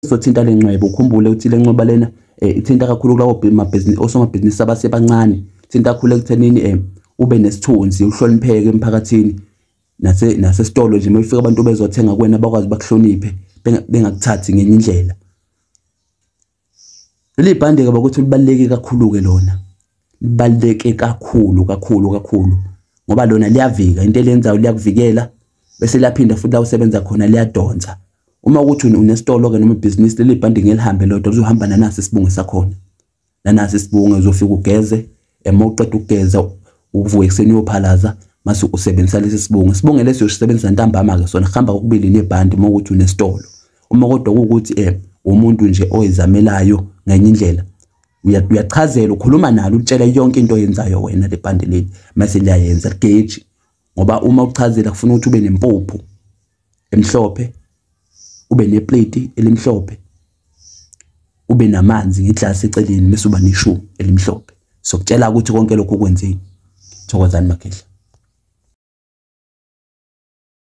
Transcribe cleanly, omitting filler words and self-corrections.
Sothinta lencweba, ukhumbule ukuthi lencweba lena ithinta kakhulu kulabo mabhizinisi, osomabhizinisi abasebancane, ithinta kakhulu ekuthenini ube nesithunzi, uhlonipheke emphakathini, nasesitolo nje uma ufika abantu bezothenga kuwena bakwazi bakuhloniphe, bengakuthathi ngenye indlela. Leli bhande-ke bakuthi libaluleke kakhulu-ke lona, libaluleke kakhulu kakhulu kakhulu, ngoba lona liyavika, into eliyenzayo liyakuvikela, bese liyaphinda futhi la usebenza khona liyadonsa. Uma ukuthi unesitolo-ke noma ibhizinisi, leli bhande ngelihambe lodwa, lizohamba nanasi isibungu sakhona, nanasi isibungu, uzofika ugeze, uma uqeda ukugeza uvuke ekuseni uyophalaza, mase usebenzisa lesi sibungu. Isibungu lesi uyosisebenzisa ntambama-ke sona, kuhamba kokubili nebhande uma ukuthi unesitolo. Uma kodwa kuwukuthi umuntu nje oyizamelayo ngenye indlela, uyachazela, ukhuluma nalo, utshela yonke into oyenzayo wena le bhande leli, mase liyayenza ligeji. Ngoba uma uchazela kufuna ukuthi ube nempuphu emhlophe, ube neplate elimhlophe, ube namanzi ngeglasi eceleni, bese uba neshu elimhlophe. Sokutshela ukuthi konke lokhu kwenzeni. Thokozani makhehla.